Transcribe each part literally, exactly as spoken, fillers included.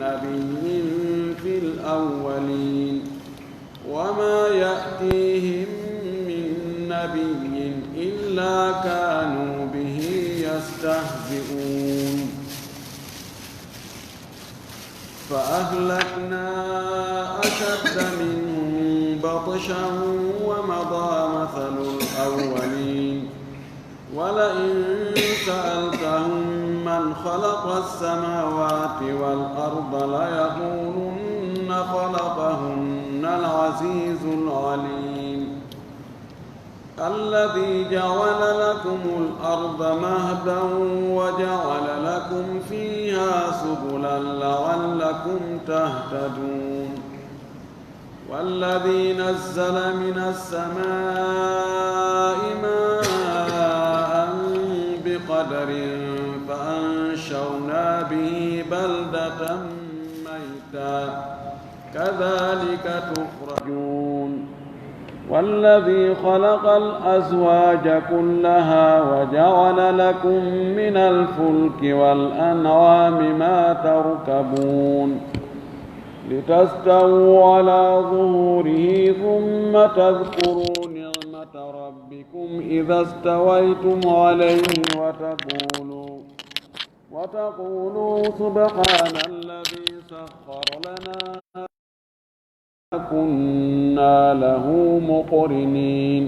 نبي في الأولين وما يأتيهم من نبي إلا كانوا به يستهزئون. فأهلكنا أشد منهم بطشا ومضى مثل الأولين. ولئن سألتهم من خلق السماوات والأرض ليقولن خلقهن العزيز العليم. الذي جعل لكم الأرض مهدا وجعل لكم فيها سبلا لعلكم تهتدون. والذي نزل من السماء ماء بقدر فأنشرنا به بلدة ميتا كذلك تخرجون. والذي خلق الأزواج كلها وجعل لكم من الفلك والأنعام ما تركبون. لتستووا على ظهوره ثم تذكروا نعمة ربكم إذا استويتم عليه وتقولوا، وتقولوا سبحان الذي سخر لنا كنا له مقرنين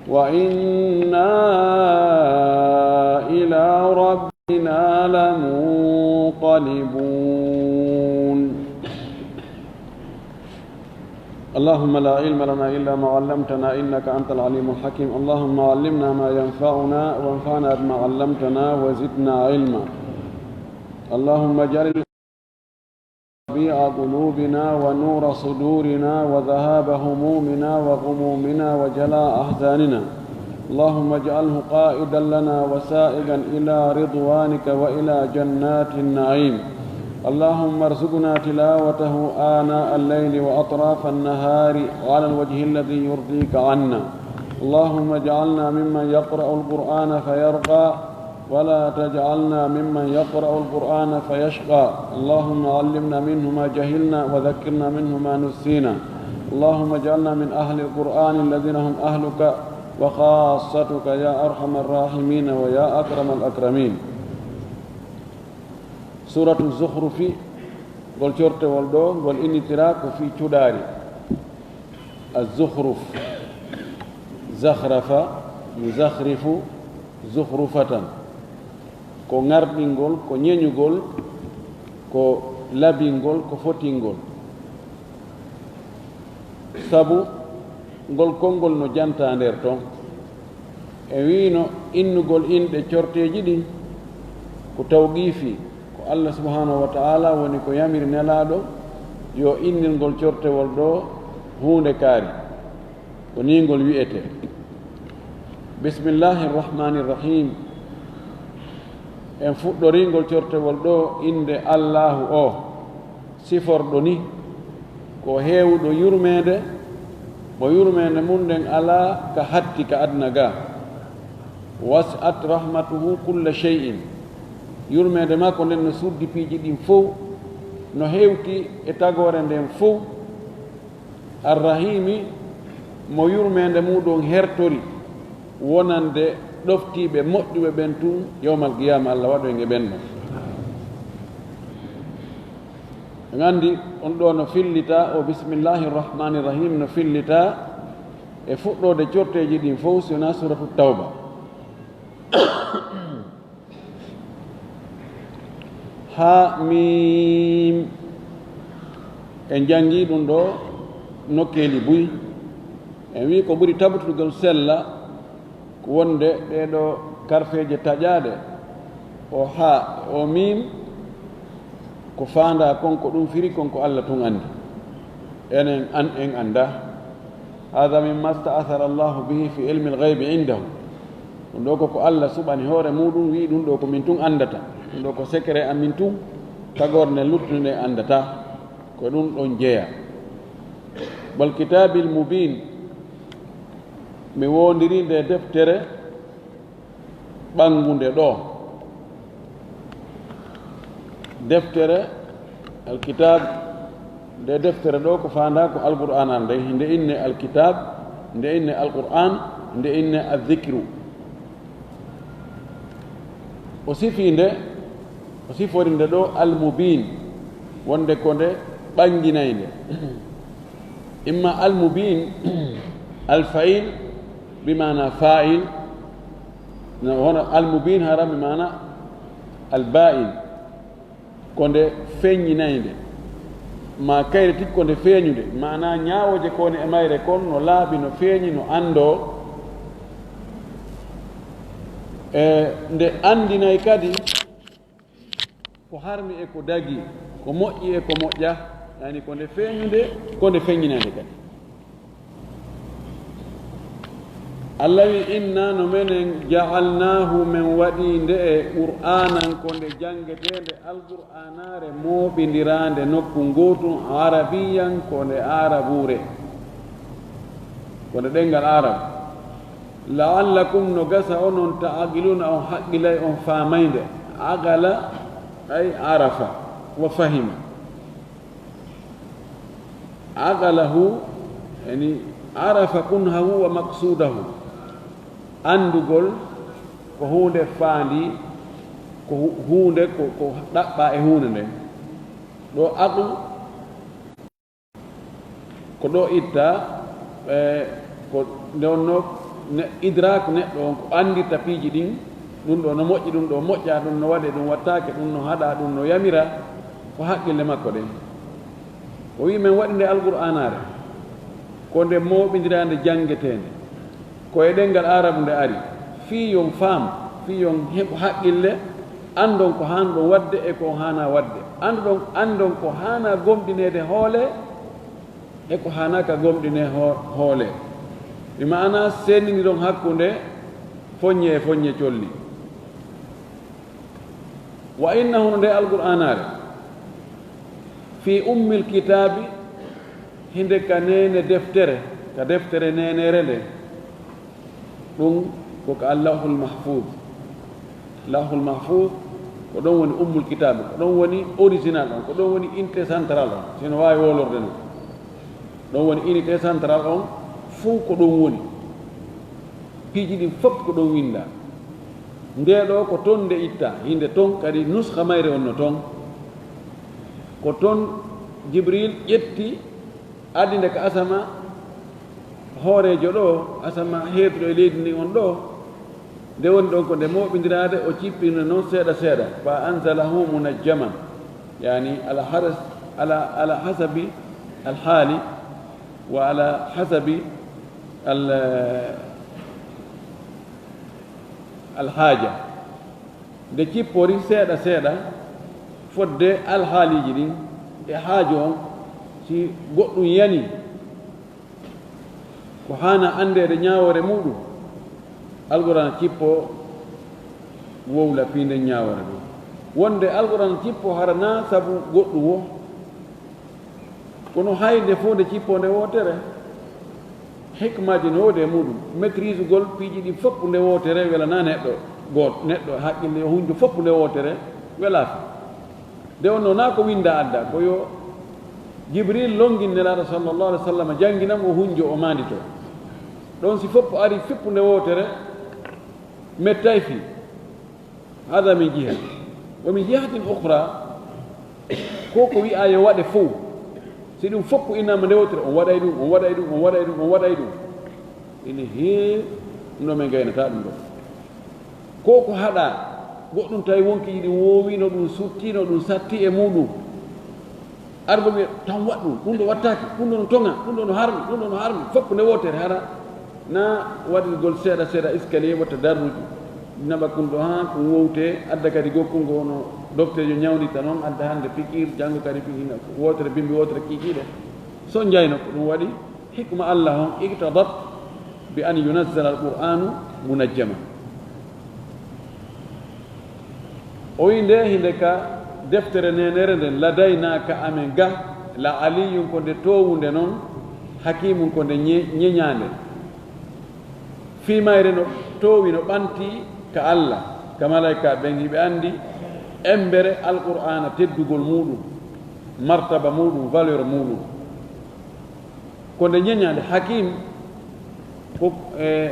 وإنا إلى ربنا لمنقلبون. اللهم لا علم لنا إلا ما علمتنا إنك أنت العليم الحكيم. اللهم علمنا ما ينفعنا وانفعنا بما علمتنا وزدنا علما. اللهم اجعل ربيع قلوبنا ونور صدورنا وذهاب همومنا وغمومنا وجلاء أحزاننا. اللهم اجعله قائدا لنا وسائقا إلى رضوانك وإلى جنات النعيم. اللهم ارزقنا تلاوته آناء الليل وأطراف النهار على الوجه الذي يرضيك عنا. اللهم اجعلنا ممن يقرأ القرآن فيرقى ولا تجعلنا ممن يقرأ القرآن فيشقى. اللهم علمنا منه ما جهلنا وذكرنا منه ما نسينا. اللهم اجعلنا من أهل القرآن الذين هم أهلك وخاصتك يا أرحم الراحمين ويا أكرم الأكرمين. Suuratu Zukhrufi, ngol cortewol ɗo, ngol innitiraa ko fii cuɗaari. Az-zukhruf, zakhrafa, yuzakhrifu, zukhrufatan. Ko ŋarɗingol, ko ñeñugol, ko labingol, ko fotingol. Sabu ngol konngol no jantaa nder ton. E wiino innugol inɗe corteeji ɗin ko tawqiifi, ko Allah subhanahu wa ta'ala woni ko yamiri Nelaaɗo yo innir ngol cortewol ɗo huunde kaari. Ko nii ngol wi'etee. Bismillahir Rahmanir Rahim. En fuɗɗorii ngol cortewol ɗo innde Allaahu o, siforɗo ni ko heewuɗo yurmeende, mo yurmeende mun nden alaa ka hatti ka aduna ga. Wasi'at rahmatuhu kulla shay'in. Yurmeende makko nden no suddi piiji ɗin fow, no hewti e tagoore nden fow. Arrahimi, mo yurmeende muɗum hertori wonande ɗoftiiɓe moƴƴuɓe ɓen tun yawmal qiyaama, Allah waɗu en e ɓen ɗon. En anndi on ɗo no fillita, o Bismillahir Rahmanir Rahim no fillita e fuɗɗoode corteeji ɗin fow, si wonaa Suuratu Tawba. Haa miim. En janngii ɗum ɗo nokkeeli buy. En wii ko ɓuri tabitugol sella ko wonde ɗee ɗo karfeeje taƴaaɗe, o haa e o miim, ko faandaa kon, ko ɗum firi kon, ko Alla tun anndi. Enen an, en anndaa. Haadha mimma sta'athara Allahu bihi fi ilmi al-ghaybi indahu. Ɗum ɗo ko ko Alla suɓani hoore muuɗum, wi'i ɗum ɗo ko min tun anndata. Ɗum ɗo ko secret amin tun, tagorde nden luttunde nden anndataa. Ko ɗum ɗon jeyaa. Wal kitaabil mubiin, mi woondirii nde deftere ɓanngunde ɗo. Deftere Alkitab, nde deftere ɗo ko faandaa ko Alqur'aan nde, nde inne Alkitab, nde inne Alqur'aan, nde inne Azzikru. O sifii nde, o sifori nde ɗo Almubin, wonde ko nde ɓannginay nde. Imma Almubin, alfa'il, bi maana fa'il, no hono Almubin hara bi maana alba'in. Ko nde feññinay nde, ma kayre tigi ko nde feeñunde, maanaa ñaawooje ko woni e mayre kon no laaɓi, no feeñi, no anndoo. E nde anndinay kadi ko harmi e ko dagi, ko moƴƴi e ko moƴƴa, yani ko nde feeñunde, ko nde feññinande kadi. Allah wi, "Inna no menen, ja'alnaahu, men waɗi nde e Qur'aanan ko nde janngeteende, Alqur'aanaare mooɓindiraande nokku ngootun, arabiyyan ko nde aarabuure, ko nde ɗenngal arab. La'allakum, no gasa onon, ta'qiluuna, on haqqilay, on faamay nde." Aqala, ay arafa, wa fahima. Aqalahu, yani arafa kunhahu wa maqsudahu. Anndugol ko huunde faandi, ko hu-, huunde ko, ko ɗaɓɓa e huunde nden. Ɗo aql, ko ɗo itta, e, ko nde wonno ne-, idrak neɗɗo on ko anndirta piiji ɗin, ɗum ɗo no moƴƴi, ɗum ɗo moƴƴa, ɗum no waɗe, ɗum wattaake, ɗum no haɗa, ɗum no yamira, ko haqqille makko ɗen. O wi, men waɗi nde Alqur'aanaare, ko nde mooɓindiraande janngeteende, ko e ɗenngal Aarabu nde ari, fii yon faam, fii yon heɓu haqqille, anndon ko haanɗon waɗde e ko haanaa waɗde, anndon, anndon ko haanaa gomɗineede hoole e ko haanaaka gomɗinee ho-, hoole. Mi maanaa seennindiron hakkunde foññe e foññe colli. Wa innahu, nde Alqur'aanaare, fii ummil kitaabi, hinde ka neene deftere, ka deftere neenere nde, ɗum ko ka Allahul Mahfuz. Allahul Mahfuz, ko ɗon woni ummul kitaabi, ko ɗon woni original on, ko ɗon woni unité centrale on, si no waawi wolorde non. Ɗon woni unité centrale on, fow ko ɗon woni. Piiji ɗin fof ko ɗon winndaa. Ndee ɗoo ko ton nde ittaa, hinde ton kadi nuskha mayre on no ton. Ko ton Jibril ƴetti, addi nde ka asama hooreejo ɗoo, asama heeduɗo e leydi ndin on ɗoo. Nde woni ɗon ko nde mooɓindiraade, o cippino non seeɗa seeɗa. Fa anzalahu munajjaman, yani ala haras-, ala, ala hasabi al haali, wa ala hasabi al, al haaja. Nde cippori seeɗa seeɗa, fodde alhaaliiji ɗin e haaju on, si goɗɗum yani, ko haana anndeede ñaawoore muuɗum, Alqur'aana cippo wowla fii nden ñaawoore ɗum. Wonde Alqur'aana cippo hara naa sabu goɗɗum wo, kono hay nde fof nde cippo nde wootere, hikmaaji no woodi e muuɗum. Maîtrisugol piiji ɗi fof nde wootere welanaa neɗɗo goot-, neɗɗo haqqille yo hunjo fof nde wootere welaaka. Nde wonno naa ko winnda adda, ko yo Jibril longin Nelaaɗo sallallahu alaihi wasallam, janngina mo o hunjo, o maandito. Ɗon si fof ari fippu nde wootere, mettay fii. Hada min jiha. Wa min jihatin ukhra, ko ko wi'aa yo waɗe fow, si ɗum fof innaama nde wootere, on waɗay ɗum, on waɗay ɗum, on waɗay ɗum, on waɗay ɗum. Ene heewi no men gaynata ɗum ɗo. Ko ko haɗaa, goɗɗum tawi wonkiiji ɗin woowino ɗum, suttino ɗum, satti e muuɗum. Argo wiya, "Tan waɗ ɗum, ɗum ɗo wattaaki, ɗum ɗo no toŋa, ɗum ɗo no harmi, ɗum ɗo no harmi." Fof nde wootere, hara na waɗirgol seeɗa seeɗa escalier, watta darruji, naɓa kun ɗo haa ɗum wowte, adda kadi gokkungo no docteur yo ñawnditta noon, adda hannde pikiir, janngo kadi pikiir, wootere bimbi, wootere kiikiiɗe. So njayno ko ɗum waɗi, hikma Allah on iqtadat bi an yunazzala al-Qur'anu munajjama. O wi nde hinde ka deftere neenere nden, ladayna, ka amen ga, la aliyyun, ko nde toowunde non, hakimun, ko nde ñe-, ñeñaande. Fii mayre no toowi, no ɓanti ka Allah, ka malaika ɓen, hiɓe anndi embere Alqur'aana teddugol muuɗum. martaba muɗum, valeur muɗum. Ko nde ñeñaande, hakim ko, e,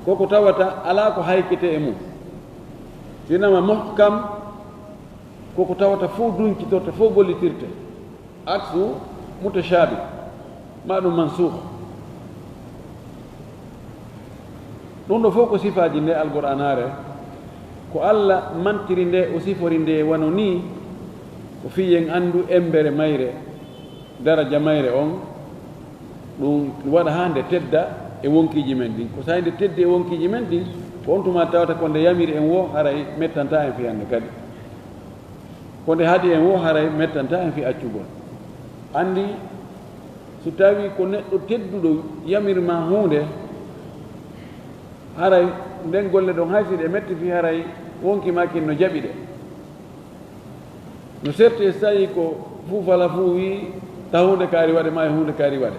koko tawata alaa ko haykete e mum. Sinama muhkam koko tawata fof duñcitorte, fof gollitirte. Aksu mutashabi, ma ɗum mansukh. Ɗum ɗo fof ko sifaaji nde Alqur'aanaare, ko Allah mantiri nde, o sifori nde wano nii, ko fii en anndu embere mayre, daraja mayre on, ɗum waɗa haa nde tedda e wonkiiji men ɗin. Ko sa'i nde teddi e wonkiiji men ɗin, ko on tuma tawata ko nde yamiri en woo, haray mettantaa en fii hannde kadi. Ko nde haɗi en woo, haray mettantaa en fii accugol. Anndi, so tawii ko neɗɗo tedduɗo yamir ma huunde, haray nden golle ɗon, hay si ɗe metti fii, haray wonki maa kin no jaɓi ɗe. No serti e sa'i ko fuu fala fuu wii, ta huunde kaari waɗe, maa e huunde kaari waɗe.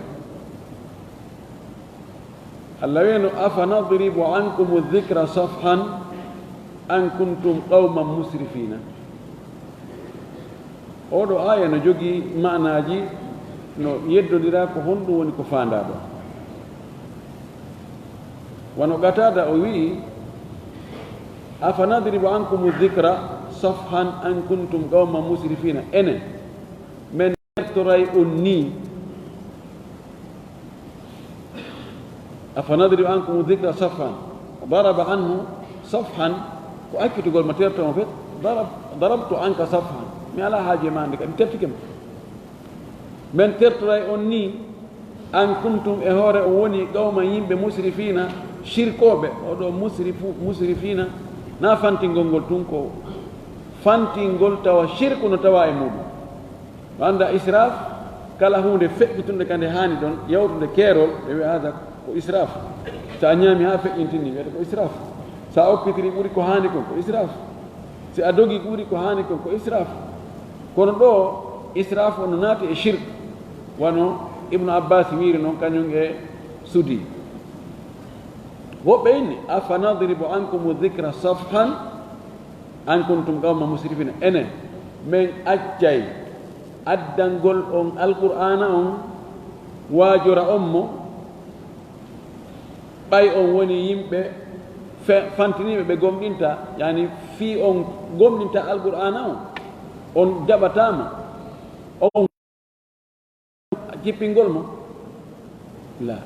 Allah wi'no, "Afanadribu ankumu dhikra safhan an kuntum qawman musrifina." Oɗo aaya no jogii maanaaji, no yeddondira ko honɗum woni ko faandaa ɗo. Wano Qataada o wi'i, "Afanadribu ankumu dhikra safhan an kuntum qawman musrifina." Enen, men tertoray on nii. "Afanadribu ankumu dhikra safhan." Daraba anhu safhan, ko accitugol mo terto mo fet. Darab-, darabtu anka safhan. Mi alaa haaju e maa hannde kadi, mi tertike ma. Men tertoray on nii, an kuntum, e hoore on woni qawman yimɓe musrifiina, shirkooɓe. Oɗo musrifu-, musrifiina, na fantingol ngol tun ko fantingol tawa shirku no tawa e muɗum. Mo annda israf, kala huunde feƴƴitunde ka nde haani ɗon, yawtunde keerol, ɓe wi'a haada ko israf. Sa ñaami haa feƴƴintini, wiyata ko israf. Sa okkitiri ɓuri ko haani kon, ko israf. Si a dogi ɓuri ko haani kon, ko israf. Kono ɗo, israf on no naati e shirk, wano Ibnu Abbas wiiri non, kañum e Sudi. Woɓɓe inni, "Afanadribu ankumu dhikra safhan an kuntum qawman musrifina." Enen, men accay addangol on Alqur'aana on, waajora on mo, ɓay on woni yimɓe fe-, fantiniiɓe ɓe gomɗinta, yani fii on gomɗinta Alqur'aana on, on jaɓataama, on jippingol mo? La.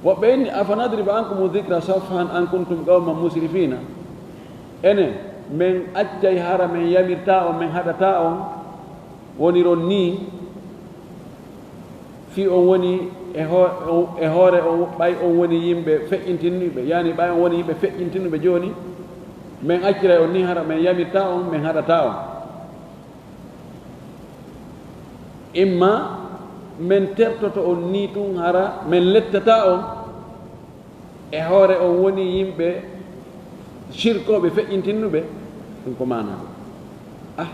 Woɓɓe inni, "Afanadribu ankumu dhikra safhan an kuntum qawman musrifina." Enen, men accay hara men yamirta on, men haɗata on, woniron nii, fii on woni e ho-, e hoore on, ɓay on woni yimɓe feƴƴintinɓe, yani ɓay on woni yimɓe feƴƴintinɓe jooni, men acciray on nii hara men yamirta on, men haɗata on. Imma men tertoto on nii tun, hara men lettataa on e hoore on woni yimɓe shirkooɓe feƴƴintinnuɓe, ɗum ko maanaa ɗum. Ah,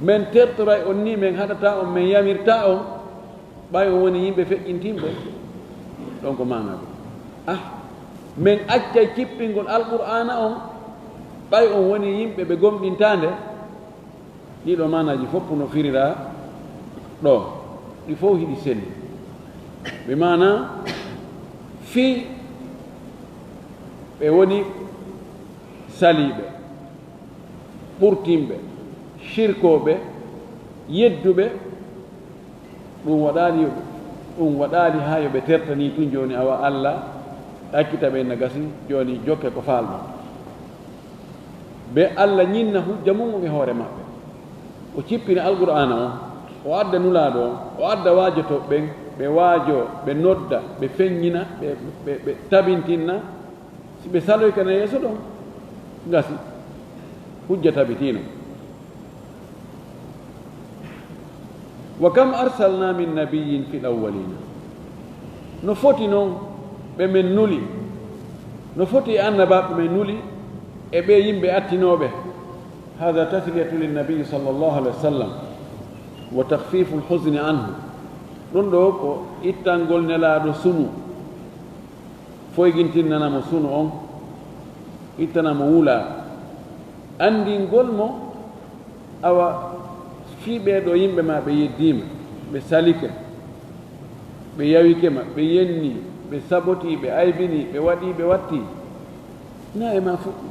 men tertoray on nii, men haɗataa on, men yamirtaa on, ɓay on woni yimɓe feƴƴintinɓe, ɗum ko maanaa ɗum. Ah, men accay kippingol Alqur'aana on, ɓay on woni yimɓe ɓe gomɗintaa nde. Ɗiɗo maanaaji fof no firiraa ɗo, ɗi fof hiɗi selli. Ɓe maanaa fii ɓe woni saliiɓe, ɓurtinɓe, shirkooɓe, yedduɓe, ɗum waɗaali yo ɓe, ɗum waɗaali haa yo ɓe tertanii tun jooni, awa Alla ɗakkita ɓe na gasi, jooni jokke ko faalɗon. Be Alla ñinna hujja mum on e hoore maɓɓe. O cippina Alqur'aana on, o adda Nulaaɗo on, o adda waajotooɓe ɓen, ɓe waajoo, ɓe nodda, ɓe feññina, ɓe, ɓe, ɓe tabintinna. Si ɓe saloy kana yeeso ɗon, gasi. Hujja tabitiino. Wa kam arsalna min nabiyyin fil awwalina. No foti non ɓe men nuli, no foti e annabaaɓe ɓe men nuli e ɓe yimɓe attinooɓe. Hada tasliyatu lin nabiy sallallahu alaihi wasallam wa takhfiful huzni anhu. Ɗum ɗo ko ittangol Nelaaɗo sunu, foygintinnana mo sunu on, ittana mo wulaa. Anndingol mo, awa, Fii ɓee ɗoo yimɓe maa ɓe yeddiima, ɓe salike, ɓe yawike ma, ɓe yenni, ɓe saboti, ɓe aybini, ɓe waɗi, ɓe watti. Na e ma fuɗɗi.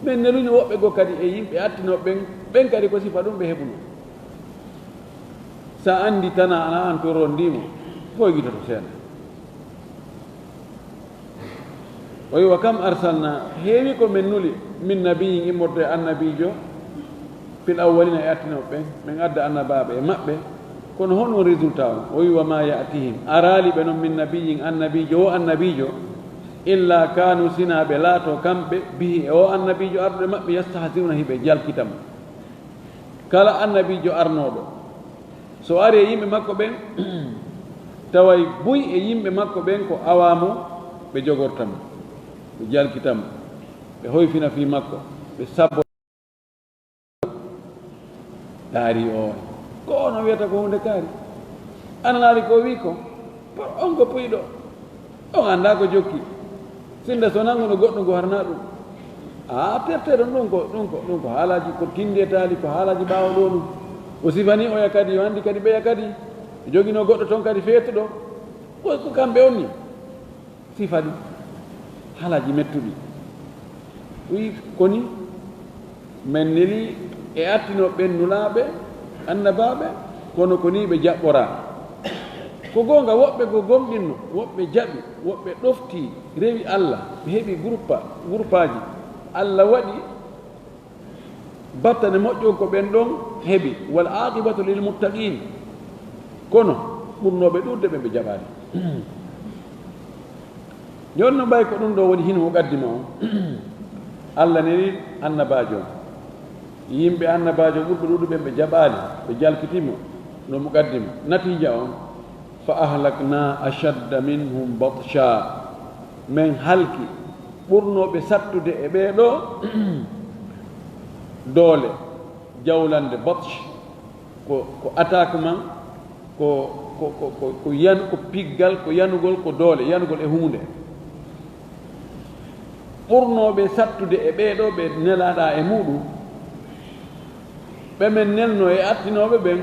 Men neluni woɓɓe goo kadi e yimɓe attinooɓe ɓen, ɓen kadi ko sifa ɗum ɓe heɓuno. Sa anndi tana ana an to rondiimo, foygitoto seeɗa. O wi, "Wa kam arsalna, heewi ko men nuli, min nabiyyin, immorde e annabiijo, fil awwalina, e attinooɓe ɓen, men adda annabaaɓe e maɓɓe, kono honɗum résultat on?" O wi, "Wa ma ya'tihim, araali ɓe non, min nabiyyin, annabiijo, o annabiijo, illa kanu, sina ɓe laato kamɓe, bihi, e o annabiijo arɗo e maɓɓe, yastahzi'una, hiɓe jalkita mo." Kala annabiijo arnooɗo, so ari e yimɓe makko ɓen, taway buy e yimɓe makko ɓen ko awaa mo, ɓe jogorta mo, ɓe jalkita mo, ɓe hoyfina fii makko, ɓe sabbo. Kaari o, ko ono wiyata ko huunde kaari? Ana laari ko o wi ko? Por on ko puyɗo. On anndaa ko jokki. Sinda so nannguno goɗɗo ngo harna ɗum. A perteɗon ɗum ko, ɗum ko, ɗum ko haalaaji ko tindetaali, ko haalaaji ɓaawo ɗo ɗum. O sifani oya kadi, o anndi kadi ɓeya kadi. O joginoo goɗɗo toon kadi feetuɗo. Ko, ko kamɓe on ni. Sifa ɗi. Haalaaji mettuɗi. Wi koni men neli e attinoo ɓen nulaaɓe, annabaaɓe, kono ko nii ɓe jaɓɓoraa. Ko goonga, woɓɓe ko gomɗinno, woɓɓe jaɓi, woɓɓe ɗoftii, rewi Alla, ɓe heɓi gurpa, gurpaaji. Alla waɗi battane moƴƴo ko ɓen ɗon heɓi. "Wal aqibatu lil muttaqin." Kono ɓurnooɓe ɗuuɗde ɓen ɓe jaɓaali. Jooni no ɓay ko ɗum ɗo woni hino muqaddima on. Alla neli annabaajo on. Yimɓe annabaajo ɓurɓe ɗuuɗuɓe ɓe jaɓaali, ɓe jalkitimo no muqaddima. Natiija on, "Fa ahlakna ashadda minhum batsha." Men halki ɓurnooɓe sattude e ɓee ɗo doole, jawlande, batsh, ko, ko attaquement, ko, ko, ko, ko, ko yan-, ko piggal, ko yanugol, ko doole, yanugol e huunde. Ɓurnooɓe sattude e ɓee ɗoo ɓe nelaaɗaa e muuɗum, ɓe men nelno e attinooɓe ɓen,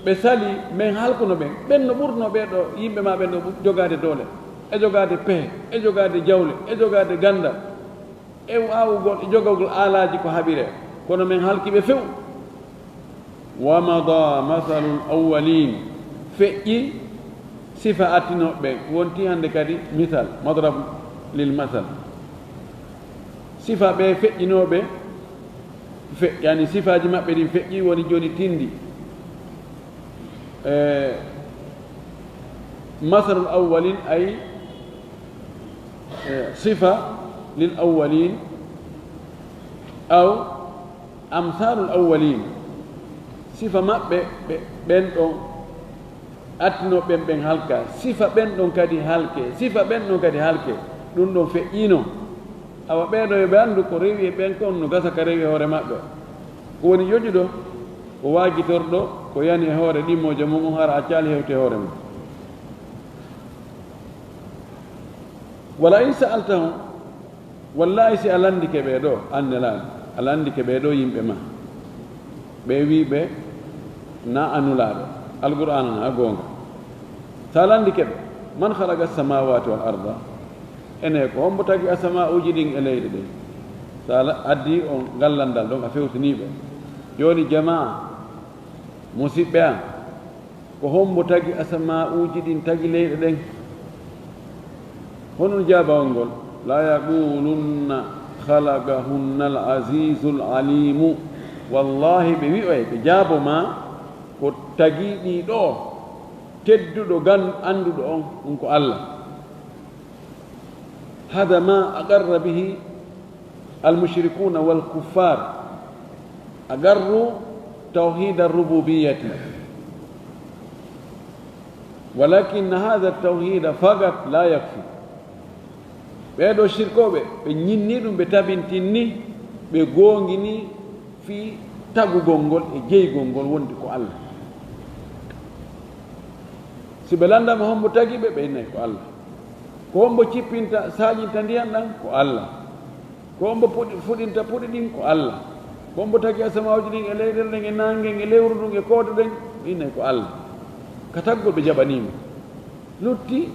ɓe sali, men halkuno ɓen. Ɓen no ɓurnoo ɓee ɗoo yimɓe maa ɓen ɗoo jogaade doole, e jogaade pehe, e jogaade jawle, e jogaade ganndal. E waawugol e jogagol aalaaji ko haɓiree, kono men halki ɓe few. Wa mada masalul awwalin, feƴƴi sifa attinooɓe ɓen, wonti hannde kadi misal, madrab lil masal. Sifa ɓe feƴƴinooɓe, fe-, yani sifaaji maɓɓe ɗin feƴƴi, woni jooni tindi. E, masalul awwalin ay, e, sifa lil awwalin, aw amsalul awwalin, sifa maɓɓe, ɓe, ɓen ɗon attinoo ɓen, ɓen halka, sifa ɓen ɗon kadi halke, sifa ɓen ɗon kadi halke, ɗum ɗon feƴƴino. Awa ɓee ɗoo yo ɓe anndu ko rewi e ɓen kon no gasa ka rewi e hoore maɓɓe. Ko woni ƴoƴuɗo, ko waajitorɗo, ko yani e hoore ɗimmoojo mum on, hara accaali hewti e hoore mum. Wala in sa'altahum, wallaahi si a lanndike ɓee ɗoo, an nelaaɗo, a lanndike ɓee ɗoo yimɓe ma, ɓe wii ɓe na a nulaaɗo, Alqur'aana na a goonga. Si a lanndike ɓe, "Man khalaqa as-samawati wal arda?" Ene ko hombo tagi asama'uuji ɗin e leyɗe ɗen? Sa la-, addi on ngal lanndal ɗon, a fewtinii ɓe. Jooni, jamaa, musiɓɓe am, ko hombo tagi asama'uuji ɗin, tagi leyɗe ɗen? Honɗun jaabawol ngol? "La yaqulunna khalaqahunna al-azizul alimu." Wallahi, ɓe wi'oy, ɓe jaabo ma, ko tagi ɗi ɗoo, tedduɗo, gan-, annduɗo on, ɗun ko Allah. Hada ma aqarra bihi al-mushrikuna wal kuffar. Aqarru tawhid ar-rububiyyati. Walakin hada at-tawhid faqat la yakfi. Ɓee ɗoo shirkooɓe, ɓe ñinni ɗum, ɓe tabintinni, ɓe goongini fii tagugol ngol e jeygol ngol wonde ko Allah. Si ɓe lanndaama hombo tagi ɓe, ɓe innay ko Allah. Ko hombo cippinta, saaƴinta ndiyan ɗan? Ko Allah. Ko hombo puɗi-, fuɗinta puɗi ɗin? Ko Allah. Ko mbo tagi asamaaji ɗin e leyɗele ɗen e naange ngen e lewru ndun e koode ɗen, innay ko Alla. Ka taggol ɓe jaɓaniima. Lutti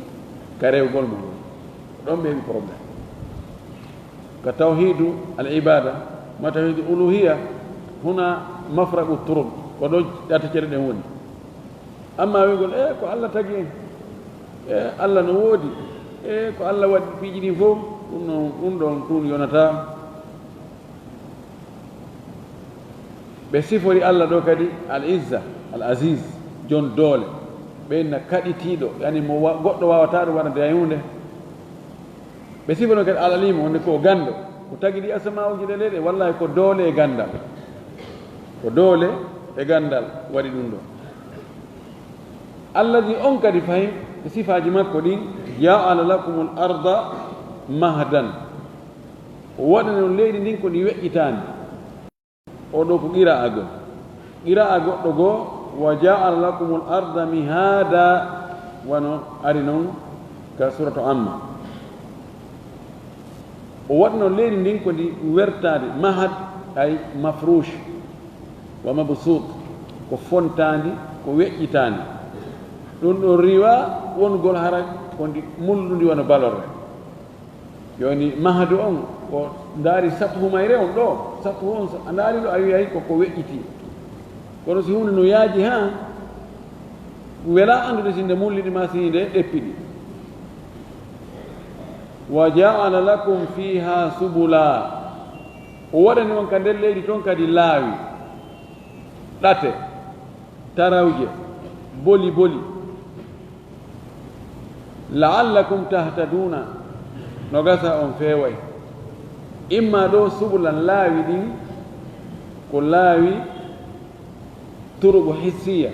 ka rewgol mo. Ko ɗon ɓe heɓi problème. Ka tawhidu al ibada, ma tawhidu uluhiya, huna mafragu turuk, ko ɗo ɗate cere ɗen woni. Amma wi'gol, "E, ko Alla tagi en. E, Alla no woodi. E, ko Alla waɗi piiji ɗin fof." Ɗum ɗon, ɗum ɗon, ɗum yonataa. Ɓe sifori Alla ɗo kadi al izza, al aziz, jon doole. Ɓe inna kaɗitiiɗo, yani mo wa-, goɗɗo waawataa ɗum waɗande hay huunde. Ɓe sifano kadi al alimu, wonde ko o ganndo. Ko tagi ɗi asamaaji ɗe leyɗe, wallahi ko doole e ganndal. Ko doole e ganndal waɗi ɗum ɗo. Alladi on kadi fayi e sifaaji makko ɗin, ja'ala lakumul arda mahdan. O waɗani on leydi ndin ko ndi weƴƴitaandi. O ɗo ko qira'a goo. Qira'a goɗɗo goo, "Wa ja'ala lakumul arda mihada," wano ari non ka suratu Amma. O waɗno leydi ndin ko ndi wertaandi, mahad ay mafrush, wa mabsut, ko fontaandi, ko weƴƴitaandi. Ɗum ɗon riiwa wonugol hara ko ndi mulɗundi wano balorre. Jooni mahadu on, ko ndaari sathu mayre on ɗo, sathu on, a ndaari ɗo, a wi'ay ko ko weƴƴiti. Kono si huunde no yaaji haa, welaa anndude si nde mulliɗi maa si nde ɗeppiɗi. "Wa ja'ala lakum fiha subula." O waɗani on ka nder leydi ton kadi laawi, ɗate, tarawje, boli boli. "La'allakum tahtaduna," no gasa on feeway. Imma ɗo subulan laawi ɗin, ko laawi turuqu hissiya,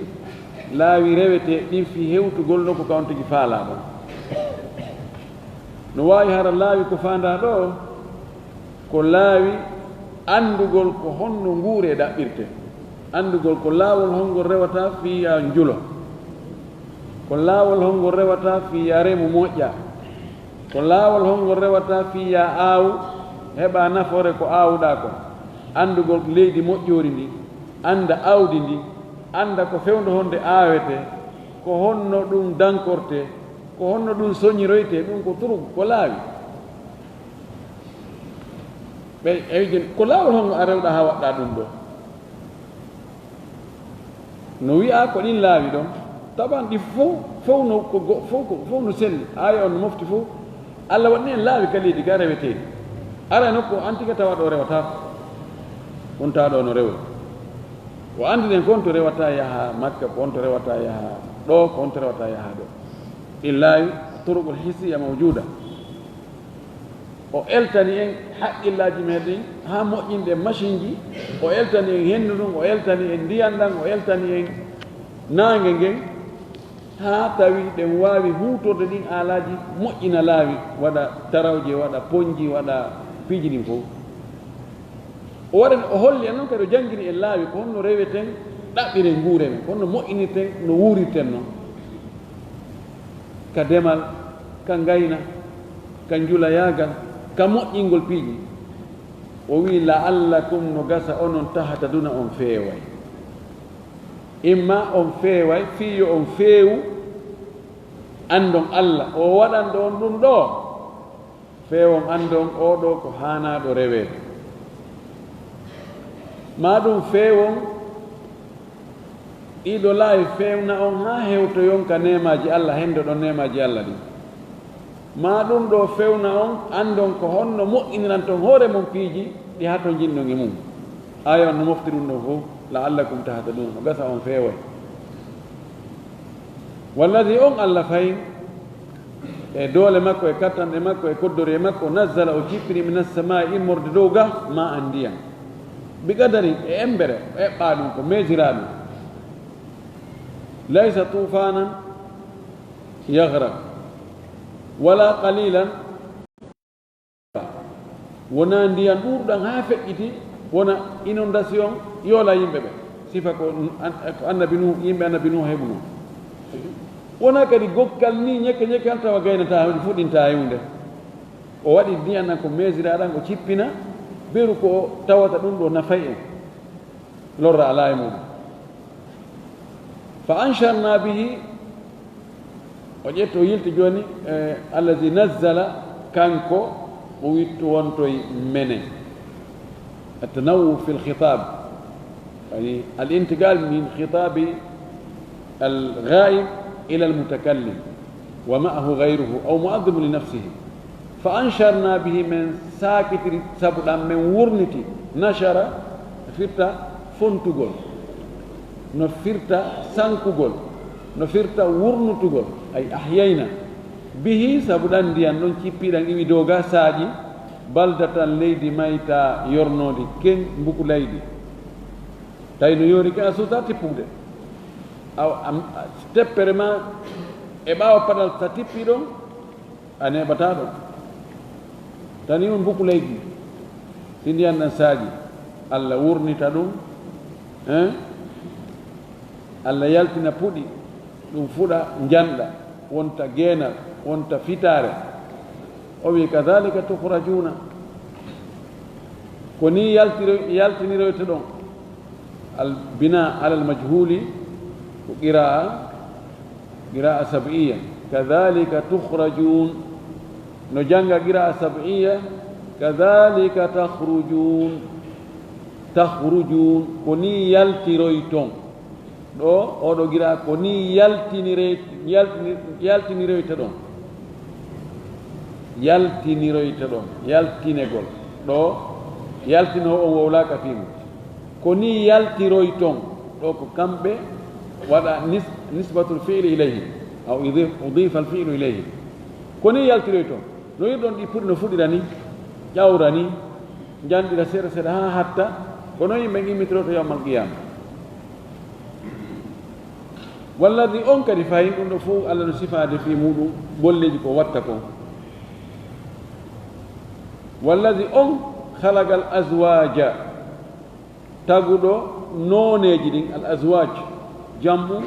laawi rewete ɗin fii hewtugol nokku ka on tigi faalaa ɗon. No waawi hara laawi ko faandaa ɗo, ko laawi anndugol ko honno nguure ɗaɓɓirte. Anndugol ko laawol hongol rewata fii yaa njulo. Ko laawol hongol rewata fii yaa remu moƴƴa. Ko laawol hongol rewata fii yaa aawu heɓa nafoore ko aawuɗaa kon. Anndugol leydi moƴƴoori ndi, annda aawdi ndi, annda ko fewndo honde aawete, ko honno ɗum dankorte, ko honno ɗum soñiroyte, ɗum ko turugu, ko laawi. Ɓe, e wi-, ko laawol hongo a rewɗa haa waɗɗa ɗum ɗo? No wi'a ko ɗin laawi ɗon, taban ɗi fow, fow no ko go-, fow ko, fow no selli. Aaya on no mofti fow. Alla waɗni en laawi ka leydi ga reweteeɗi. Ara e nokku an tigi tawa ɗo rewataako. On tawa ɗo no rewe. O anndinen ko on to rewata yaha Makka, ko on to rewata yaha ɗo, ko on to rewata yaha ɗo. Ɗin laawi, turuqul hissiya mawjuda. O eltani en haqqillaaji men ɗin haa moƴƴinɗen masinji, o eltani en henndu ndun, o eltani en ndiyan ɗan, o eltani en naange ngen, haa tawi ɗen waawi huutorde ɗin aalaaji, moƴƴina laawi, waɗa tarawje, waɗa ponji, waɗa piiji ɗin fow. O waɗani, o holli en non kadi, o janngini en laawi ko honno reweten, ɗaɓɓiren nguure men, ko honno moƴƴinirten no wuurirten non. Ka demal, ka ngayna, ka njulayaagal, ka moƴƴingol piiji. O wi'i, "La'allakum," no gasa onon, "tahtaduna," on feeway. Imma on feeway, fii yo on feewu, anndon Alla, o waɗanɗo on ɗum ɗo. Feewon anndon oo ɗoo ko haanaaɗo reweede. Maa ɗum feewon ɗiɗo laawi fewna on haa hewtoyon ka neemaaji Alla, henndoɗon neemaaji Alla ɗin. Maa ɗum ɗoo fewna on, anndon ko honno moƴƴiniranton hoore mon piiji ɗi hatonjinɗon e mum. Aaya on no mofti ɗum ɗon fow, "La'allakum tahtadun," no gasa on feeway. Walladi on Alla fayin, e doole makko, e kattanɗe makko, e koddoree makko, nazzala, o jippini, minas samaa'i, immorde dow ga, ma an ndiyan. Bi qadarin, e embere, o eɓɓaa ɗum, ko meesiraa ɗum. Laysa tuufaanan yagraq, wala qalilan, wona ndiyan ɗuuɗuɗan haa feƴƴiti, wona inondation, yoola yimɓe ɓe. Sifa ko an-, ko annabi Nuh, yimɓe annabi Nuh heɓuno. Wona kadi gokkal ni ñekke ñekke tan tawa gaynataa, fuɗɗintaa e huunde. O waɗi ndiyan ɗan ko meesiraa ɗan, o jippina, beru ko tawata ɗum ɗo nafay en. Lorra alaa e muɗum. Fa ansharna bihi, o ƴetti, o yilti jooni, eh, allazi nazzala, kanko o wittu wontoy menen. At-tanawwu fil khitab, yani al intiqal min khitabi al ghaib ila al mutakallim wa ma'ahu ghayruhu aw mu'adhdhimun li nafsihi. Fa ansharna bihi, men saakitiri sabu ɗam, men wurniti. Nashara no firta fontugol, no firta sankugol, no firta wurnutugol, ay ahyayna. Bihi, sabu ɗan ndiyan ɗon cippiɗan iwi doga saaƴi, baldatan, leydi mayta yornoondi ken mbuku laydi. Tawi no yoori ken a suusa tippugde. Aw, am, teppere ma e ɓaawo paɗal sa tippi ɗon, a neeɓataa ɗon. Tani on mbuku leydi, si ndiyan ɗan saaƴi, Alla wurnita ɗum, hein? Alla yaltina puɗi, ɗum fuɗa njanɗa, wonta geenal, wonta fitaare. O wi, "Kadhalika tukhrajuna." Ko ni yaltiro-, yaltiniroyte ɗon. Al bina alal majhuli ko qira'a, qira'a sab'iyya. "Kadhalika tukhrajun." No jannga qira'a sab'iyya, "Kadhalika takhrujun." Takhrujun, ko ni yaltiroyton. Ɗo, oɗo qira'a ko ni yaltinire-, yaltini-, yaltiniroyte ɗon. Yaltiniroyte ɗon. Yaltinegol. Ɗo, yaltinoowo on wowlaaka fii mum. Ko ni yaltiroyton. Ɗo ko kamɓe waɗa nis-, nisbatul fi'li ilayhi. Aw udif-, udifa al fi'lu ilayhi. Ko ni yaltiroyton. No yiɗon ɗi puɗi no fuɗira ni, ƴawra ni, njanɗira seeɗa seeɗa haa hatta, ko noon yimɓe immitorooto yawmal qiyama. Walladi, on kadi fayin ɗum ɗo fof Allah no sifaade fii muɗum golleeji ko watta kon. Walladi, on khalaqa al azwaja, taguɗo nooneeji ɗin, al azwaj, jam'u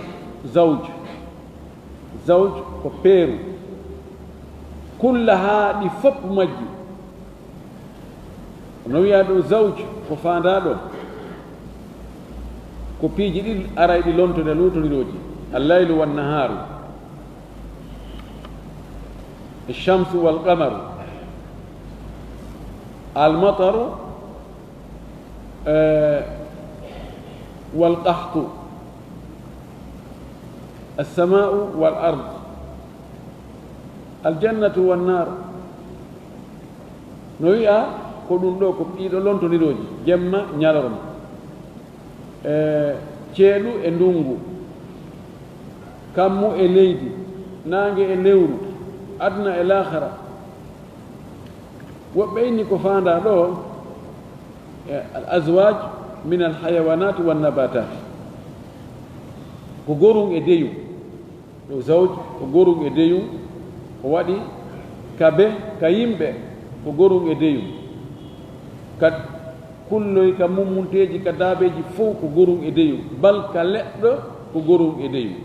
zawj. Zawj ko peeru. Kullaha, ɗi fof majji. No wiya ɗum zawj ko faandaa ɗo, ko piiji ɗiɗi arayɗi lontude luutondirooji, al laylu wan nahaaru, shamsu wal qamaru, al mataru, eh, wal qahtu, as-samaa'u wal ard, al jannatu wan naar. No wi'a ko ɗum ɗo ko ɗiɗo lontondirooji, jemma, ñalorma. Eh, ceeɗu e ndunngu, kammu e leydi, naange e lewru, aduna e laakhara. Woɓɓe inni ko faandaa ɗo, e al azwaj min al hayawanati wan nabatat, ko gorum e deyum. Ɗo zawj ko gorum e deyum, o waɗi ka be, ka yimɓe ko gorum e deyum, ka kulloy, ka mummunteeji, ka daabeeji fof ko gorum e deyum, bal ka leɗɗo ko gorum e deyum.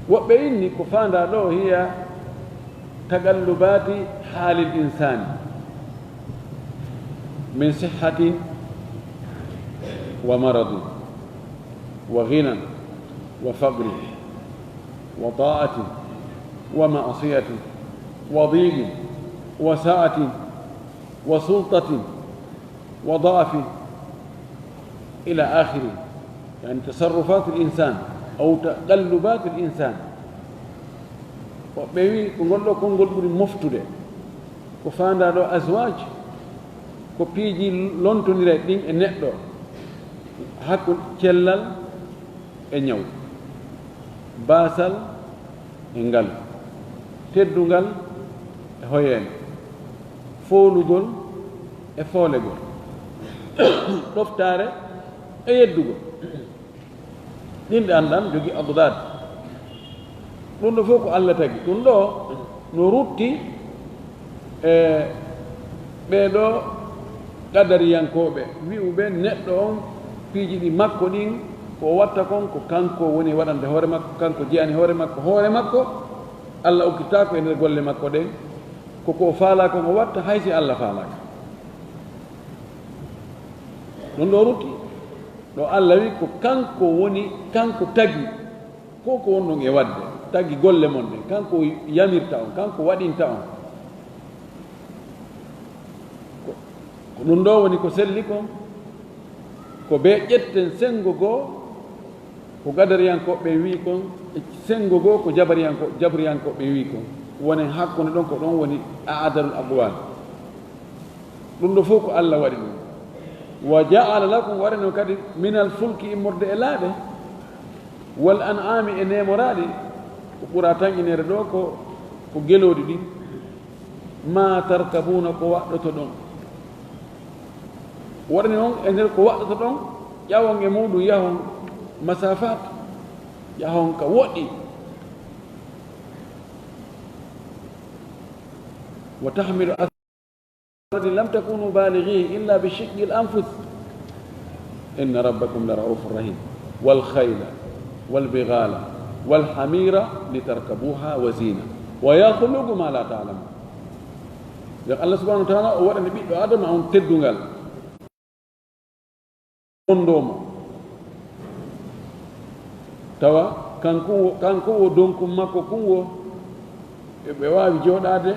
Woɓɓe inni ko faandaa ɗo hiya taqallubati halil insani min sihhatin wa maradin wa ghinan wa faqrin wa ta'atin wa ma'siyatin wa dhiqin wa sa'atin wa sultatin wa da'fin ila akhiri, yani tasarrufatul insan aw taqallubatul insan. Woɓɓe wi ko ngol ɗo konngol ɓuri moftude, ko faandaa ɗo azwaj, ko piiji lontondiray ɗin e neɗɗo, hakkunde cellal e ñaw, baasal e ngalu, teddungal e hoyeende, foolugol e foolegol, ɗoftaare e yeddugol. Ɗin ɗan ɗan jogii addaad. Ɗum ɗo fof ko Allah tagi. Ɗum ɗo no rutti e ɓee ɗo qadariyankooɓe, wi'uɓe neɗɗo on, piiji ɗi makko ɗin, ko o watta kon, ko kanko woni waɗande hoore makko, kanko jeyani hoore makko, hoore makko, Allah okkitaako e nder golle makko ɗen, ko ko o faalaa kon o watta, hay si Allah faalaaka. Ɗum ɗo rutti, ɗo Allah wi ko kanko woni, kanko tagi ko ko wonɗon e waɗde, tagi golle mon ɗen, kanko yamirta on, kanko waɗinta on. Ko, ko ɗum ɗo woni ko selli kon, ko bee ƴetten senngo goo, ko gadariyankooɓe ɓen wi kon, e senngo goo ko jabariyanko-, jabariyankooɓe ɓen wi kon. Wonen hakkunde ɗon, ko ɗon woni a'dalul aqwal. Ɗum ɗo fof ko Allah waɗi ɗum. Wa ja'ala lakum, waɗani on kadi minal fulki, immorde e laaɗe, wal an'ami, e neemoraaɗi, ko ɓura tanƴineede ɗo ko, ko gelooɗi ɗin, ma tarkabuna, ko waɗɗotoɗon. Waɗani on e nder ko waɗɗotoɗon, ƴawon e muɗum, yahon masafat, yahon ka woɗɗi. Wa tahmilu الذي لم تكونوا بالغيه إلا بشق الأنفس إن ربكم لرءوف رحيم. والخيل والبغال والحمير لتركبوها وزينة ويخلق ما لا تعلمون. Yo Allah subhanahu wa ta'ala o waɗani ɓiɗɗo Adama on teddungal. Wonndoo mo. Tawa kanko wo, kanko wo donkum makko kun wo, e ɓe waawi jooɗaade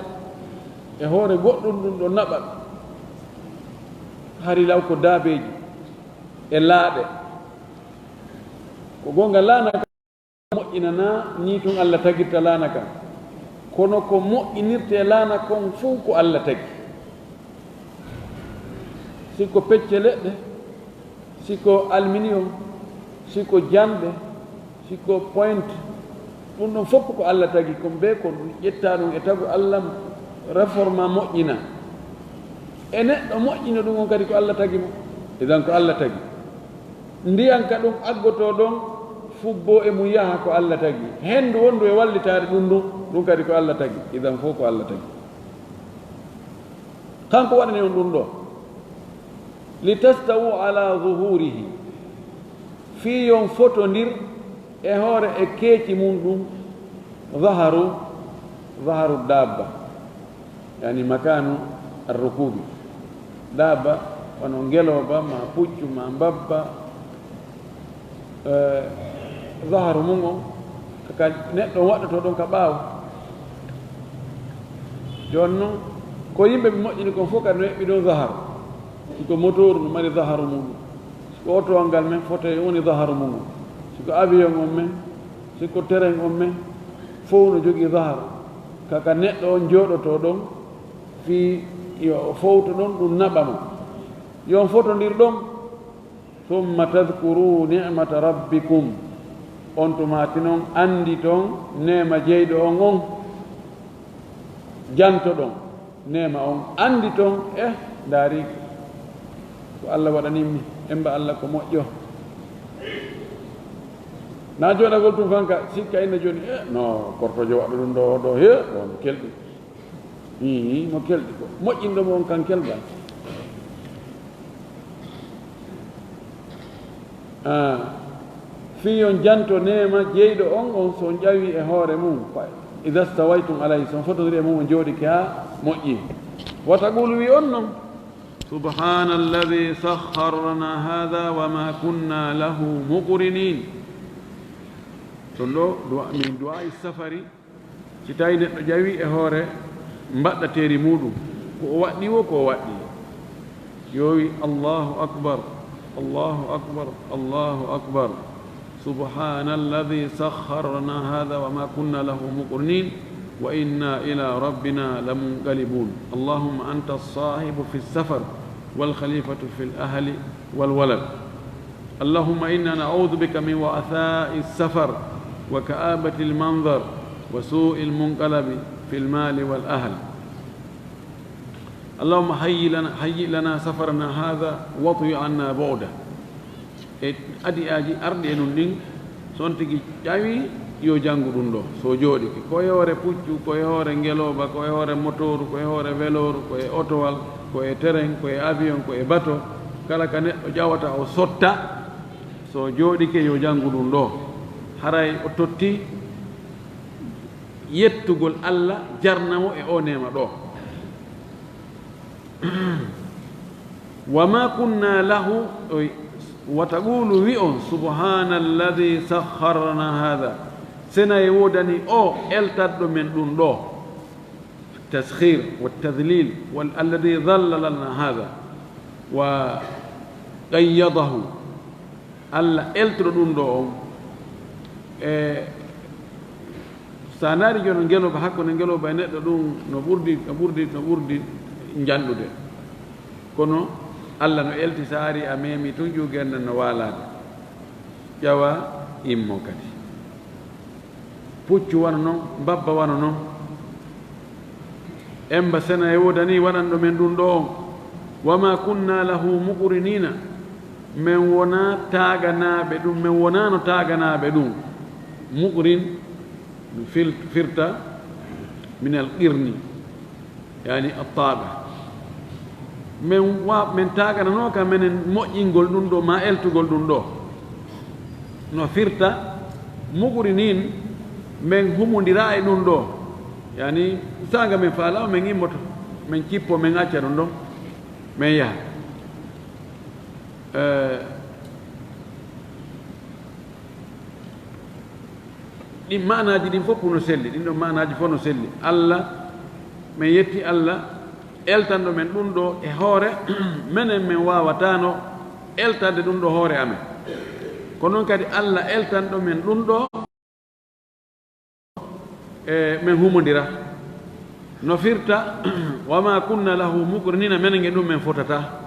e hoore goɗɗum ɗum ɗo naɓa. Hari law ko daabeeji e laaɗe. Ko goonga, laana moƴƴinanaa, nii tun Allah tagirta laana kan. Kono ko moƴƴinirtee laana kon fof ko Allah tagi. Si ko pecce leɗɗe, si ko aluminium, si ko janɗe, si ko point, ɗum ɗon fof ko Allah tagi. Kon bee ko ɗum ƴetta ɗum e tagu Allah, réforma, moƴƴina. E neɗɗo moƴƴina ɗum on kadi ko Allah tagi mo. Idan ko Allah tagi. Ndiyan ka ɗum aggotoo ɗon, fubboo e mum yaha ko Allah tagi. Henndu wonndu e wallitaade ɗum ɗum, ɗum kadi ko Allah tagi. Idan fof ko Allah tagi. Kanko waɗani on ɗum ɗo. Li tastawu ala zuhurihi. Fii yon fotondir e hoore e keeci mum ɗum. Zaharu, zaharu dabba. Yani makanu arrukubi. Dabba, wano ngelooba, ma puccu, ma mbabba. Eh, zaharu mum on, ka neɗɗo on waɗɗotoo ɗon ka ɓaawo. Jooni non, ko yimɓe ɓe moƴƴini kon fof kadi no eɓɓi ɗon zaharu. Si ko motooru no mari zaharu mum. Si ko otowal ngal men, fotee woni zaharu mum. Si ko avion on men, si ko terrain on men, fof no jogii zaharu. Ka, ka neɗɗo on jooɗotoo ɗon, fii yo o fowto ɗon, ɗum naɓa mo. Yo on fotondir ɗon. Summa tadkuru ni'mata rabbikum. On tuma tigi non annditon neema jeyɗo on on. Jantoɗon neema on. Annditon, eh, ndaari ko Allah waɗanimmi. Emba Allah ko moƴƴo. Na jooɗagol tun fan ka sikka inna jooni, eh, no kortojo waɗa ɗum ɗo, ɗo, he, ɗo no kelɗi. Ii, mo kelɗi ko. Moƴƴinɗo mo on kan kelɗa. Ah, fii on janto neema jeyɗo on, on so on ƴawi e hoore mum. Fa idha stawaytum alayhi, so on fotondiri e mum, on jooɗike haa moƴƴi. Wa taqulu, wi on non, subhana alladhi sakhkhara lana hadha wa ma kunna lahu muqrinin. Ɗon ɗo, du'a, min du'a'i safari. Si tawi neɗɗo ƴawi e hoore mbaɗɗateeri muɗum, ko o waɗɗi wo, ko o waɗɗi. Yo wi, Allahu akbar, Allahu akbar, Allahu akbar. Subhana alladhi sakhkhara lana hadha wa ma kunna lahu muqrinin wa inna ila rabbina lamunqalibun. Allahumma anta as-sahibu fi as-safar wal khalifatu fil ahli wal walad. اللهم إنا نعوذ بك من وعثاء السفر وكآبة المنظر وسوء المنقلب في المال والأهل. اللهم هيئ لنا، هيئ لنا سفرنا هذا واطوي عنا بعده. E adiyaaji arɗi e nun ɗin, so on tigi ƴawi, yo janngu ɗum ɗo. So jooɗike, ko e hoore puccu, ko e hoore ngelooba, ko e hoore motooru, ko e hoore welooru, ko e otowal, ko e terrain, ko e avion, ko e bato, kala ka neɗɗo ƴawata o sotta, so jooɗike yo janngu ɗum ɗo. Haray o totti yettugol Alla jarna mo e o neema ɗo. Wa ma kunna lahu "Wa taqulu, wi'on, subhaana alladhi sakhkharana hadha." Sena e woodani o eltanɗo men ɗum ɗo. Taskhir wa tadlil, wal alladhi dhallala lana hadha wa qayyadahu. Allah eltuɗo ɗum ɗo on. E sa ndaari jooni ngelooba, hakkunde ngelooba e neɗɗo ɗum no ɓurdi, no ɓurdi, no ɓurdi njanɗude. Kono Allah no elti, sa ari a memi tun ƴuugen nan no waalaade. Ƴawa immo kadi. Puccu wano non, mbabba wano non. Emba sena e woodani waɗanɗo men ɗum ɗo on. Wa ma kunna lahu muqrinina. Men wona taaganaaɓe ɗum, men wonaano taaganaaɓe ɗum. Muqrin, fil-, firta min al qirni, yani attaaga. Men wa-, men taagananooka menen moƴƴingol ɗum ɗo, ma eltugol ɗum ɗo. No firta, muqrinin, men humondiraa e ɗum ɗo. Yani, saanga men faalaa, men immoto, men cippo, men acca ɗum ɗon, men yaha. Eh, ɗin maanaaji ɗin fof no selli, ɗin ɗon maanaaji fof no selli. Allah, men yetti Allah, eltanɗo men ɗum ɗo e hoore, menen men waawataano eltande ɗum ɗo hoore amen. Ko noon kadi Allah eltanɗo men ɗum ɗo, e men humondira. No firta, "Wa ma kunna lahu muqrinina", menen e ɗum men fotata.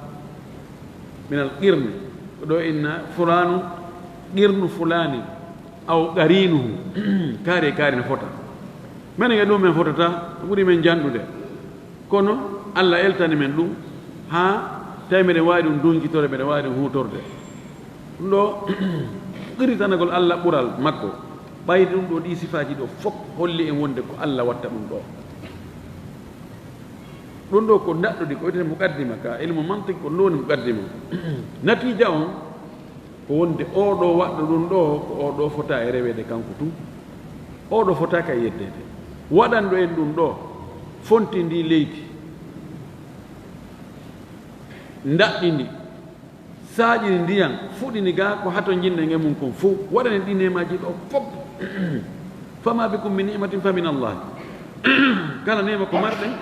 Min al qirni, ko ɗo inna fulaanu, qirnu fulaani, aw qarinuhu, kaari e kaari no fota. Menen e ɗum men fotata, ko ɓuri men janɗude. Kono Allah eltani men ɗum, haa tawi meɗen waawi ɗum dunkitorde, meɗen waawi ɗum huutorde. Ɗum ɗo, qirritanagol Allah ɓural makko, ɓayri ɗum ɗo, ɗi sifaaji ɗo fof holli en wonde ko Allah watta ɗum ɗo. Ɗum ɗo ko ndaɗɗudi, ko wiyetee muqaddima, ka ilmu mantiq ko ɗum ɗo woni muqaddima. Natiija on, ko wonde oo ɗoo waɗɗo ɗum ɗoo, ko oo ɗoo fota e reweede kanko tun. Oo ɗoo fotaaka e yeddeede. Waɗanɗo en ɗum ɗoo, fonti ndi leydi, ndaɗɗi ndi, saaƴini ndiyan, fuɗini gaa ko hatonjinɗen e mun kon fow, waɗani ɗi neemaaji ɗoo fof. Fama bikum min ni'matin fa min Allah. Kala neema ko marɗen,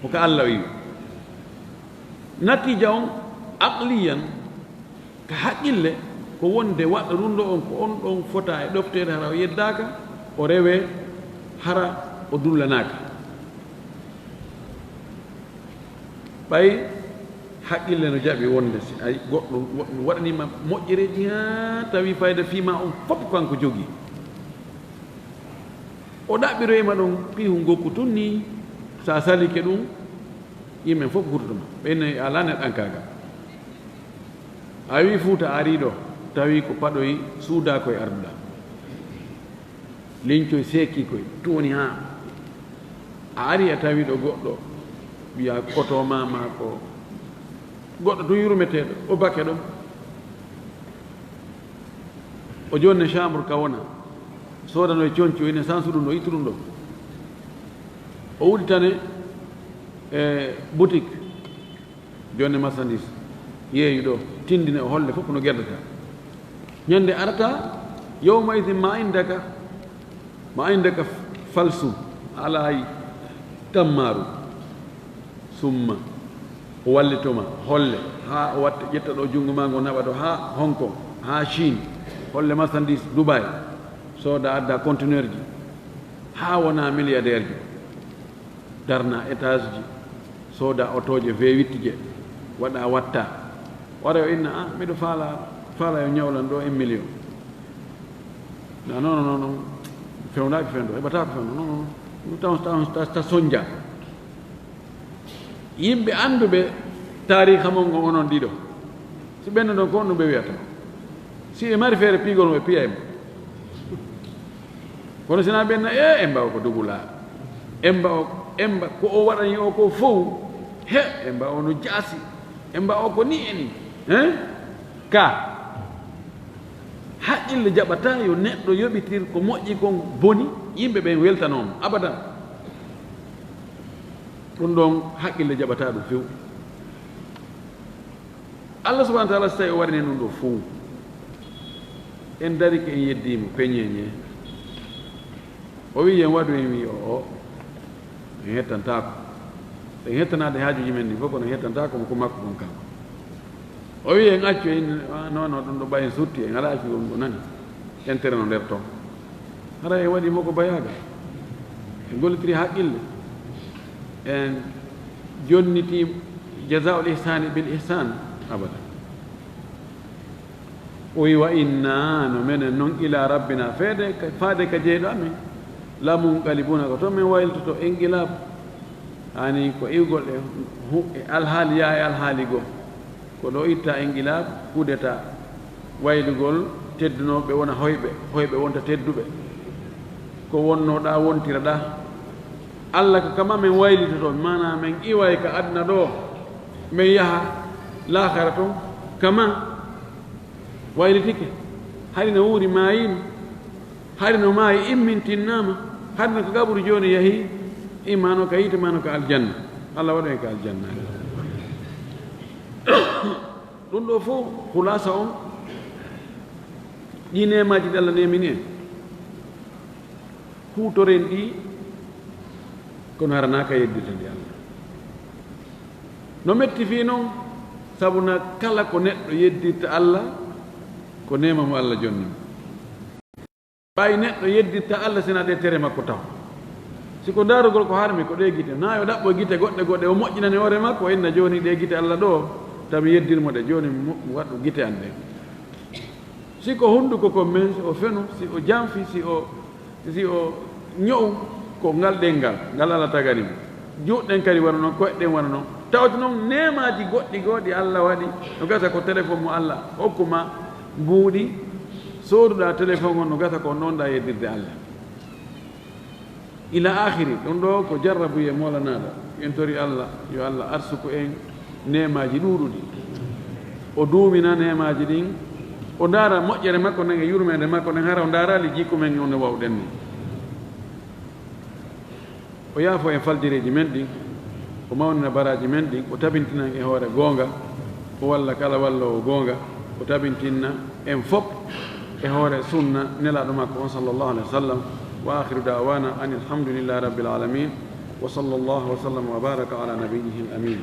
ko ka Allah o iwi. Natiija on, aqliyan, ka haqqille, ko wonde waɗɗo ɗum ɗo on, ko on ɗon fota e ɗofteede, hara o yeddaaka, o rewee, hara o dullanaaka. Ɓay haqqille no jaɓi wonde si ay goɗɗo wa-, waɗaniima moƴƴereeji haa tawi fayda fii ma on fof ko kanko jogii. O ɗaɓɓiroyima ɗon piihu ngokku tun ni, sa salike ɗum, yimɓe fof kutoto ma. Ɓen ne alaa neɗɗankaagal. A wi Fuuta a ari ɗo, tawi ko paɗoyi suudaa koye arduɗaa. Lincoy seeki koye, tuuni haa. A ari a tawi ɗo goɗɗo, wiya koto ma, ma ko goɗɗo tun yurmeteeɗo, o bake ɗo. O jonni chambre ka wona. Soodano e conco ine sansu ɗum ɗo, ittu ɗum ɗo. O udditane e boutique, jonne marchandise, yeeyu ɗo, tindine o holle fof no geddata. Ñande arata, yawma idin ma indaka, ma indaka falsu, alaa hay tammaaru. Summa, o wallitoma, holle, haa o watta, ƴetta ɗo junngo maa ngo, naɓa ɗo haa Hong Kong, haa Chine, holle marchandise Dubai, sooda adda conteneur ji, haa wona milliardaire jo, darna étage ji, sooda otooje V huit je, waɗa watta. Wara o inna, "Ah, miɗo faala, faala yo ñawlan ɗo un million." Na, non, non, non, non. Fewndaaki fewndo, heɓataako fewndo, non, non, non. Ɗum tan, tan, tan, tan sonja. Yimɓe annduɓe taariika mon ngon onon ɗiɗo, si ɓennuɗon ko honɗum ɓe wiyata? Si ɓe mari feere piigol mo, ɓe piyay mo. Kono si na ɓenna, "E, Emba o ko dugula. Emba o, Emba ko o waɗani o ko fow. He, Emba o no jaasi. Emba o ko ni e ni." Hein? Ka haqqille jaɓataa yo neɗɗo yoɓitir ko moƴƴi kon boni, yimɓe ɓen weltanooma. Abadan. Ɗum ɗon haqqille jaɓataa ɗum few. Allah subhanahu wa taala, so tawi o waɗani en ɗum ɗo fuu, en darike, en yeddii mo, peñeeñe. O wiyi en waɗu, en wiyi o, o, en hettantaako. En hettanaade haajuuji men ɗi fof, kono en hettantaako mo ko makko kon kanko. O wiyi en accu, en, ah, non, non, ɗum ɗo ɓay en sutti, en alaa accu ɗum ɗo nani. Entere no nder toon. Hara en waɗi mo ko bayaagal. En gollitiri haqqille. En jonniti jazaa'ul ihsaani bil ihsaan abada. O wi, "Wa inna, no menen non, ila rabbina, feede ka, faade ka jeyɗo amen, la munqalibuuna, ko toon men waylitoto, inqilab." Ani ko iwgol e hu-, e alhaali yaa e alhaali goo. Ko ɗo itta inqilab, coup d'état, waylugol teddunooɓe wona hoyɓe, hoyɓe wonta tedduɓe. Ko wonnoɗaa, wontiraɗaa. Allah ko kama men waylitoto, maanaa men iway ka aduna ɗo, men yaha laakara toon, kama waylitike, hari no wuuri maayiino, hari no maayi immintinnaama, hari no ko gaburu jooni yahi, immaano ka yiite, maano ka aljanna. Allah waɗu en ka aljanna. Ɗum ɗo fof, khulasa on, ɗi neemaaji ɗi Allah neemini en. Huutoren ɗi, kono hara naa ka yeddirta ndi Allah. No metti fii non, sabu na kala ko neɗɗo yeddirta Allah, ko neema mo Allah jonni mo. Ɓay neɗɗo yeddirta Allah sina ɗe tere makko taw. Si ko ndaarugol ko harmi, ko ɗe gite, naa yo ɗaɓɓo gite goɗɗe goɗɗe, o moƴƴinani hoore makko, o inna jooni ɗe gite Allah ɗo, taw mi yeddir mo ɗe, jooni mi mo-, mi waɗu gite an ɗen. Si ko hunnduko kon men, si o fenu, si o janfi, si o, si o ño'u, ko ngal ɗenngal, ngal Allah tagani mo. Juuɗe ɗen kadi wano non, koyɗe ɗen wano non. Tawata non neemaaji goɗɗi goo ɗi Allah waɗi, no gasa ko téléphone mo Allah hokku ma, mbuuɗi, sooduɗaa téléphone on, no gasa ko on ɗon ɗaa yeddirde Allah. Ila akhiri, ɗum ɗo ko jarrabuye moolanaaɗo. En tori Allah, yo Allah arsuku en neemaaji ɗuuɗuɗi. O duumina neemaaji ɗin, o ndaara moƴƴere makko nden e yurmeende makko nden, hara o ndaaraali jikku men on no wawɗen ni. O yaafo en faljireeji men ɗin, o mawnina baraaji men ɗin, o tabintina en e hoore goonga, o walla kala walloowo goonga, o tabintinna en fop e hoore sunna Nelaaɗo makko on, sallallahu alaihi wasallam. Wa akhiru da'wana anil hamdulillahi rabbil alamin. Wa sallallahu wa sallam wa baraka ala nabiyyihil amin.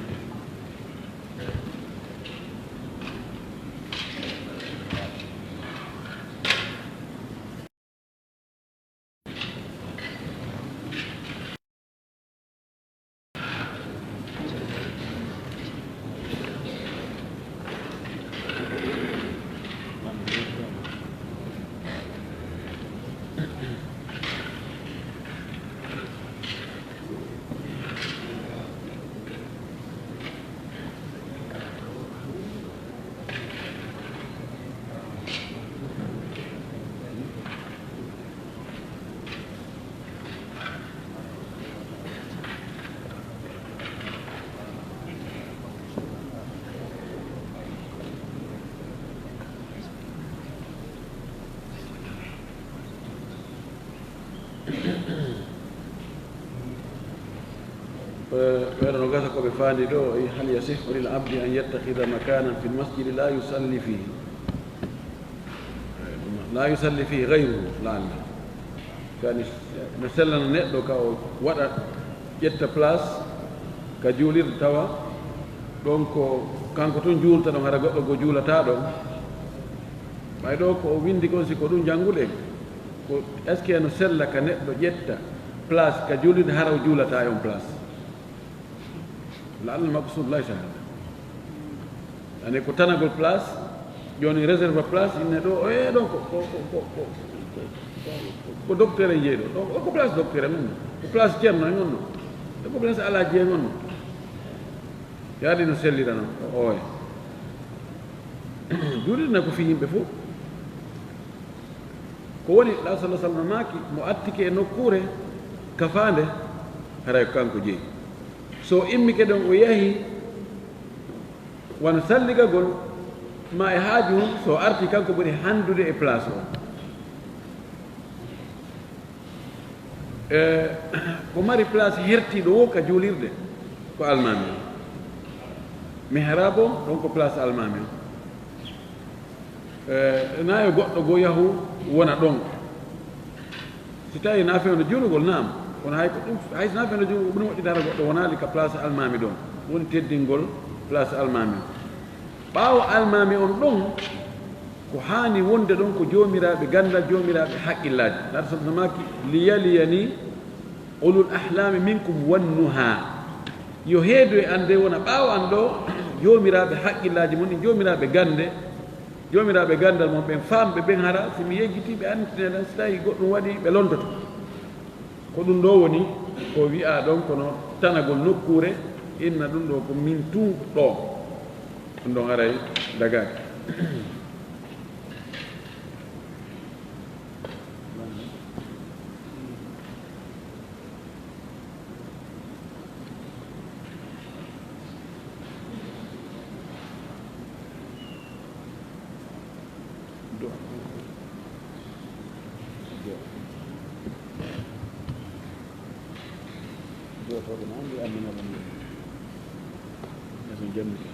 Ɓeeɗo no gasa ko ɓe faandi ɗo, هل يصح للعبد أن يتخذ مكانا في المسجد لا يصلي فيه؟ لا يصلي فيه غيره, laalla. Kadi no sellana neɗɗo ka o waɗa, ƴetta place ka juulirde, tawa ɗon ko kanko tun juulta ɗon, hara goɗɗo goo juulataa ɗon. Ɓay ɗo ko o windi kon, si ko ɗum jannguɗen, ko est-ce que no sella ka neɗɗo ƴetta place ka juulirde, hara o juulataa e on place? Laalla maqsuud laysa hada. Ane ko tanagol place, jooni réserve place, inne ɗo, o e ɗon ko, ko, ko docteur e jeyi ɗo. Ɗon ko place docteur en on, ko place ceerno en on, ko place alaaji en on. Yaadi no sellira non, o oye. Juulirna ko fii yimɓe fof. Ko woni, Laaɗo sallallahu alaihi wasallam maaki, mo attike e nokkuure kafaande, haray ko kanko jeyi. So immike ɗon, o yahi, wano salligagol, ma e haaju mum, so arti, kanko ɓuri handude e place o. E, ko mari place hertiiɗo wo ka juulirde, ko almaami. Mihrab o, ɗon ko place almaami on. Eh, na yo goɗɗo goo yahu wona ɗon. Si tawi na fewndo juulugol, naam. Kono hay ko ɗum, hay si na fewndo juulugol, ɓuri moƴƴude hara goɗɗo wonaali ka place almaami ɗon. Woni teddingol place almaami on. Ɓaawo almaami on ɗon, ko haani wonde ɗon ko joomiraaɓe ganndal, joomiraaɓe haqqillaaji. Laata sabu no maaki, "Liyaliyani ulul ahlami minkum wannuha." Yo heedu e an nde wona ɓaawo an ɗo, joomiraaɓe haqqillaaji mon ɗin, joomiraaɓe gannde, joomiraaɓe ganndal mon ɓen, faamɓe ɓen, hara si mi yejjitii ɓe annditine lan, si tawi goɗɗum waɗi ɓe lontoto. Ko ɗum ɗo woni ko wi'aa ɗon, kono tanagol nokkuure, inna ɗum ɗo ko min tun ɗo. Ɗum ɗon aray dagaaki. Jotooɓe noon, mbiya amina ɗum. Yeeso jamdi.